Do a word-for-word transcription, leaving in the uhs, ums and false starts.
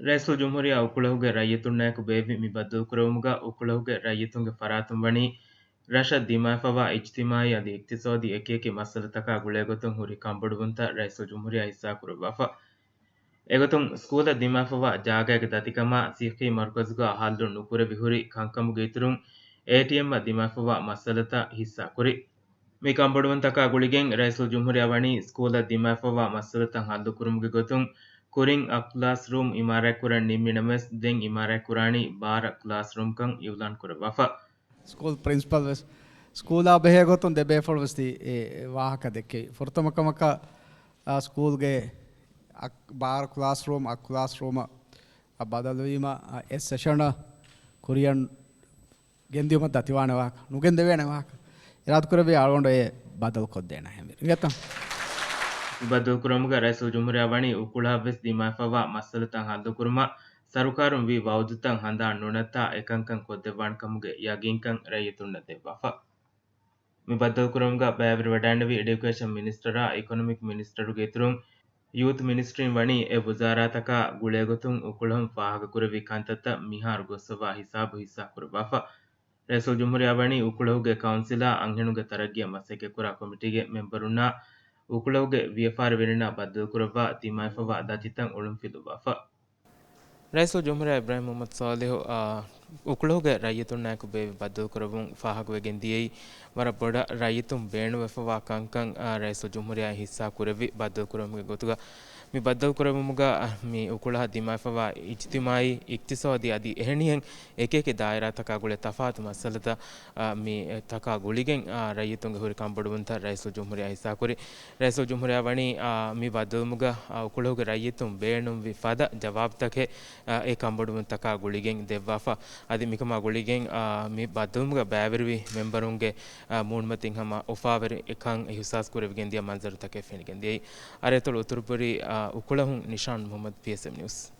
ރައީސުލްޖުމްހޫރިއްޔާ އުކުޅަހުގެ ރައްޔިތުންނާއެކު ބޭއްވި މި ބައްދަލުކުރެވުމުގަ އުކުޅަހުގެ ރައްޔިތުންގެ ފަރާތުން ވަނީ ރަށަށް ދިމާވެފަވާ އިޖްތިމާއީ އަދި އިޤްތިޞާދީ އެކިއެކި މައްސަލަތަކާ ގުޅޭގޮތުން ހުރި ކަންބޮޑުވުންތައް ރައީސުލްޖުމްހޫރިއްޔާ ހިއްސާކުރައްވާފަ. އެގޮތުން ސްކޫލަށް ދިމާވެފަވާ ޖާގައިގެ ދަތިކަމާ ސިއްހީ މަރުކަޒުގަ ހައްލު ނުކުރެވި ހުރި ކަންކަމުގެ އިތުރުން އޭޓީއެމްއަށް ދިމާވެފަވާ މައްސަލަތައް ހިއްސާކުރި. މި ކަންބޮޑުވުންތަކާ ގުޅިގެން ރައީސުލްޖުމްހޫރިއްޔާ ވަނީ ސްކޫލަށް ދިމާވެފަވާ މައްސަލަތައް ހައްލުކުރުމުގެ ގޮތުން ކުރިން އަށް ކްލާސްރޫމް އިމާރާތްކުރަން ނިންމި ނަމަވެސް ދެން އިމާރާތްކުރާނީ ބާރަ ކްލާސްރޫމްކަން އިއުލާންކުރައްވާފަ. ސްކޫލް ޕްރިންސިޕަލް ވެސް ސްކޫލާ ބެހޭ ގޮތުން ދެބޭފުޅު ވެސް ތި އެ ވާހަކަ ދެއްކެވި. ފުރަތަމަ ކަމަކަށް، އާ، ސްކޫލްގެ އަށް، ބާރަ ކްލާސްރޫމް އަށް ކްލާސްރޫމަށް ބަދަލުވީމަ، އާ، އެއް ސެޝަނަށް ކުރިއަށް ގެންދިއުމަށް ދަތިވާނެ ވާހަކަ، ނުގެންދެވޭނެ ވާހަކަ އިރާދަކުރެއްވި އަޅުގަނޑު އެ ބަދަލުކޮށްދޭނަ ހެންވީ. އިނގޭތަ؟ މި ބައްދަލުކުރުމުގަ ރައީސުލްޖުމްހޫރިއްޔާ ވަނީ އުކުޅަށްވެސް ދިމާވެފަވާ މައްސަލަތައް ހައްލުކުރުމަށް ސަރުކާރުން ވީ ވައުދުތައް ހަނދާން ނުނައްތާ އެކަންކަން ކޮށްދެއްވާނެ ކަމުގެ ޔަގީންކަން ރައްޔިތުންނަށް ދެއްވާފަ. މި ބައްދަލުކުރުމުގަ ބައިވެރިވެވަޑައިގެންނެވި އެޑިއުކޭޝަން މިނިސްޓަރާ އިކޮނޮމިކް މިނިސްޓަރުގެ އިތުރުން ޔޫތު މިނިސްޓްރީން ވަނީ އެ ވުޒާރާތަކާ ގުޅޭގޮތުން އުކުޅަހުން ފާހަގަކުރެއްވި ކަންތައްތައް މިހާރު ގޮއްސަވާ ހިސާބު ހިއްސާކުރައްވާފަ. ރައީސުލްޖުމްހޫރިއްޔާ ވަނީ އުކުޅަހުގެ ކައުންސިލާ އަންހެނުންގެ ތަރައްގީއަށް މަސައްކަތްކުރާ ކޮމިޓީގެ މެމްބަރުންނާ އުކުޅަހުގެ ވިޔަފާރިވެރިންނާ ބައްދަލުކުރައްވާ ދިމާވެފަވާ ދަތިތައް އޮޅުންފިލުއްވާފަ. ރައީސުލްޖުމްހޫރިއްޔާ އިބްރާހިމް މުހައްމަދު ސޯލިހު، އާ، އުކުޅަހުގެ ރައްޔިތުންނާއެކު ބޭއްވި ބައްދަލުކުރެއްވުން ފާހަގަވެގެން ދިޔައީ، ވަރަށް ބޮޑަށް ރައްޔިތުން ބޭނުންވެފަވާ ކަންކަން، އާ، ރައީސުލްޖުމްހޫރިއްޔާ ހިއްސާ ކުރެއްވި ބައްދަލުކުރެއްވުމުގެ ގޮތުގަ. މި ބައްދަލުކުރެއްވުމުގަ، އާ، މި އުކުޅަހަށް ދިމާވެފަވާ އިޖްތިމާއީ، އިޤްތިޞާދީ އަދި އެހެނިހެން އެކިއެކި ދާއިރާތަކާ ގުޅޭ ތަފާތު މައްސަލަތައް، އާ، މި ތަކާ ގުޅިގެން، އާ، ރައްޔިތުންގެ ހުރި ކަންބޮޑުވުންތައް ރައީސުލްޖުމްހޫރިއްޔާ ހިއްސާކުރި. ރައީސުލްޖުމްހޫރިއްޔާ ވަނީ، އާ، މި ބައްދަލުވުމުގަ، އާ، އުކުޅަހުގެ ރައްޔިތުން ބޭނުންވި ފަދަ ޖަވާބުތަކެއް، އާ، އެ ކަންބޮޑުވުންތަކާ ގުޅިގެން ދެއްވާފަ. އަދި މިކަމާ ގުޅިގެން، އާ، މި ބައްދަލުވުމުގަ ބައިވެރިވި މެމްބަރުންގެ، އާ، މޫނުމަތިން ހަމަ އުފާވެރި ކަން އިހުސާސް ކުރެވިގެން ދިޔަ މަންޒަރުތަކެއް ފެނިގެން ދިޔައީ. އަރިއަތޮޅު އުތުރުބުރީ، އާ، އުކުޅަހުން ނިޝާން މުހައްމަދު، ޕީއެސްއެމް ނިއުސް.